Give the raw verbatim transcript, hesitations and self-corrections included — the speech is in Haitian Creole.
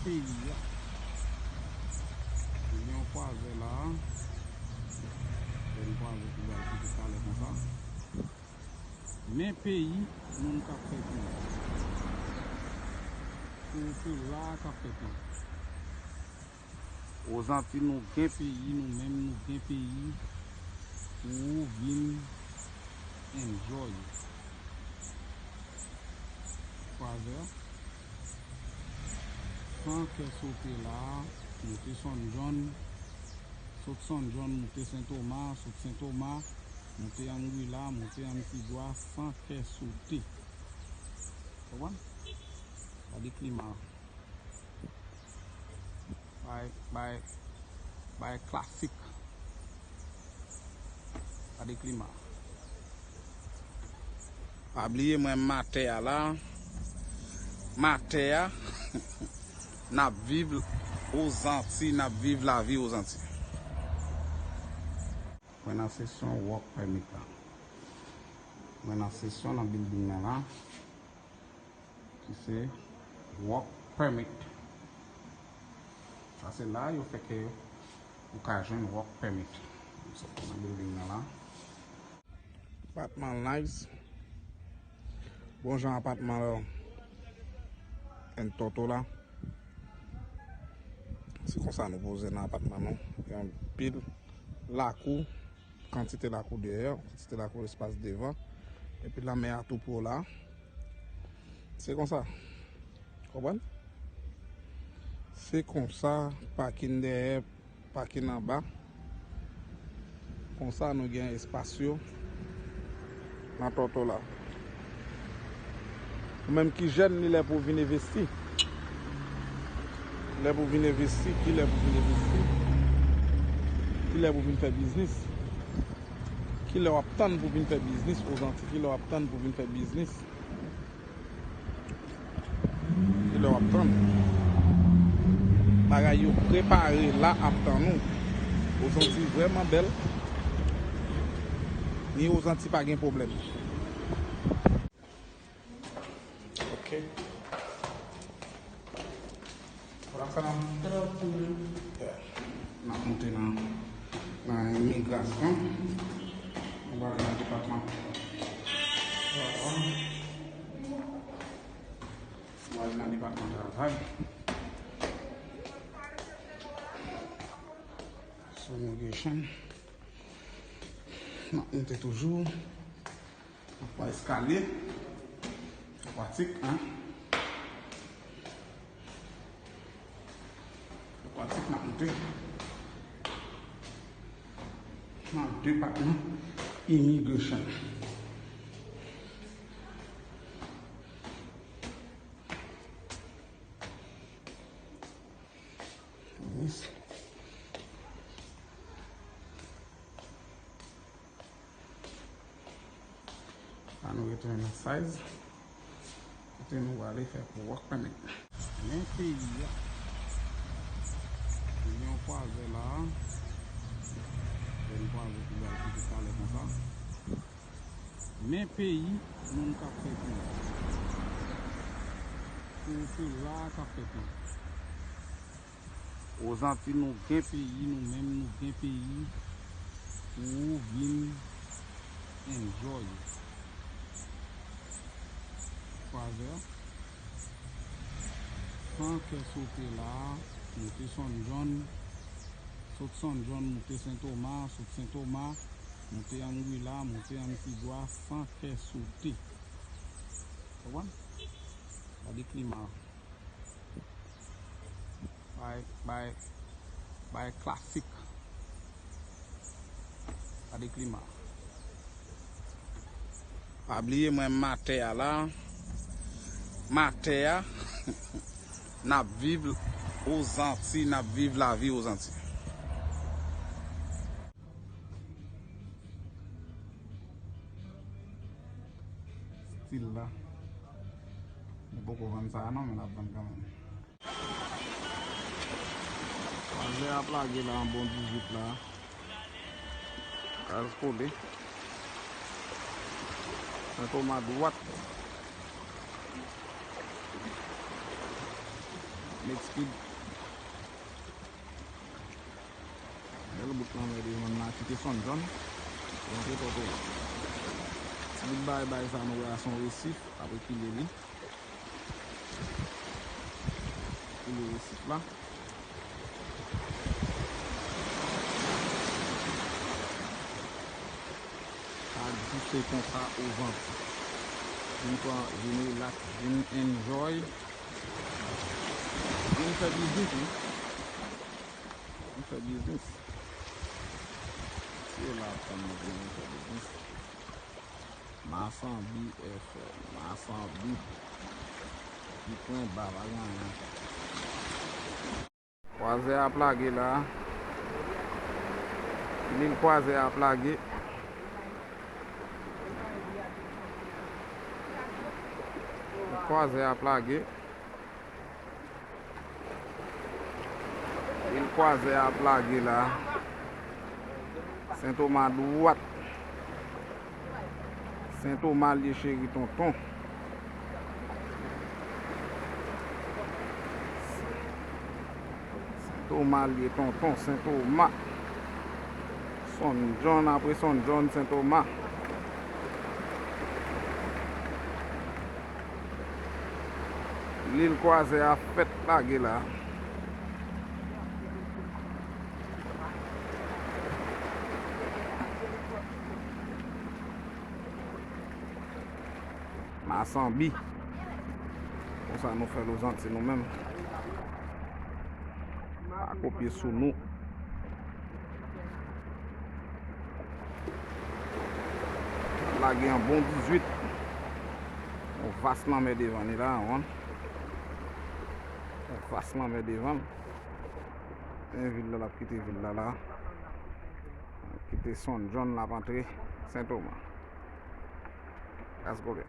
Peyi a. Gen yon kwazè la. Gen yon kwazè ki pral kite talè konsa. Men peyi, moun k ap fè peyi. Pou, pou la k ap fè peyi. Ozanti nou gen peyi, nou menm nou gen peyi. Pou ou vin enjoy. Kwazè. San kè sote la, moute Sòn Jòn, sot Sòn Jòn, moute Sentoma, sot Sentoma, moute Anguila, moute Antigwa, san kè sote. Konprann? Gade klima. Bay, bay, bay klasik. Gade klima. Pa bliye mwen matè a la. Matè a. N ap viv Ozanti, n ap viv lavi Ozanti. Mwen nan sesyon work permit la. Mwen nan sesyon nan building nan la. Ki se work permit. Sa se la yo fè ke ou ka jwenn work permit. Sòti nan building nan la. Apatman nice. Bon jan apatman la. Entoto la. Se konsa nou poze nan apatman nou. Gen anpil lakou. Kantite lakou dèyè, kantite lakou espas devan, epi lanmè a tou pwo la. Se konsa. Konprann? Se konsa, pakin dèyè, pakin anba. Konsa nou gen espas yo nan Tòto la. Ou menm ki jèn, li lè pou w vin envesti. Lè pou w vin envesti, ki lè pou w vin envesti? Ki lè pou w vin fè biznis? Ki lè w ap tann pou w vin fè biznis? Ozanti, ki lè w ap tann pou w vin fè biznis? Ki lè w ap tann? Bagay yo prepare la ap tann ou. Ozanti vrèman bèl. Ni Ozanti pa gen pwoblèm. Ok. What up, fam? Tranquille. Yeah. N ap monte nan, nan imigrasyon. Nou pral nan depatman. Nou pral nan depatman travay. So, immigration. N ap monte toujou. Pa eskalye. Akwatik, hein? Akwatik, n ap monte. Nan depatman imigrasyon. Yes. An nou retounen nan size. Kote nou prale fè pou work permit. Men peyi a. Gen yon kwazè la. Gen yon kwazè ki pral kite talè konsa. Men peyi, moun k ap fè peyi. Pou, pou la k ap fè peyi. Ozanti nou gen peyi, nou menm nou gen peyi. Pou ou vin enjoy. Kwazè. San kè sote la, moute Sòn Jòn, sot Sòn Jòn, moute Sentoma, sot Sentoma, moute Anguila, moute Antigwa, san kè sote. Konprann? Gade klima. Bay, bay, bay klasik. Gade klima. Pa bliye mwen matè a la. Matè a. N ap viv Ozanti, n ap viv lavi Ozanti. Stil la. Nou poko vann sa a non, men n ap vann kanmenm. Kwazè ap lage la an bon dizuit la. Gaz kole. Sentoma dwat. Lake Speed. Bèl bout lanmè devan n la, kite Sonn John. Rantre Pòtoprens. Ti bout baybay sa nou wè a se yon resif, ap rekile li. Rekile resif la. Sa di se konsa ou vant. Vin pran, vin relax, vin enjoy. Vin fè biznis, wi. Vin fè biznis. Se la tann nou vin fè biznis. Masanbi F M, Masanbi. Ti pwen ba, pa gen anyen. Kwazè a ap lage la. Lil Kwazè a ap lage. Kwazè a ap lage. Lil Kwazè a ap lage la. Sentoma dwat. Sentoma l ye cheri tonton. Sentoma l ye tonton, Sentoma. Sonn John, apre Sonn John, Sentoma. Lil Kwazè a fèt lage la. Masanbi. Konsa nou fè Lozanti nou menm. Pa kopye sou nou. Lage an bon dizuit. Yon vas lanmè devan li la, wi. Yon vas lanmè devan. Men vil la, l ap kite vil la la. Kite Sonn John, l ap antre Sentoma. Let's go, guys.